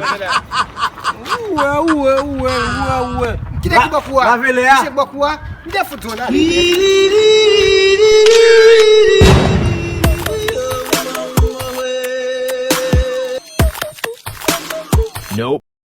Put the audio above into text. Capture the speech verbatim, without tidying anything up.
Ou wè, ou wè, ou wè, ou wè, ou wè. Kite ki bòkou a? Lave lè a. Kite bòkou a? M te fout ou la. Nope.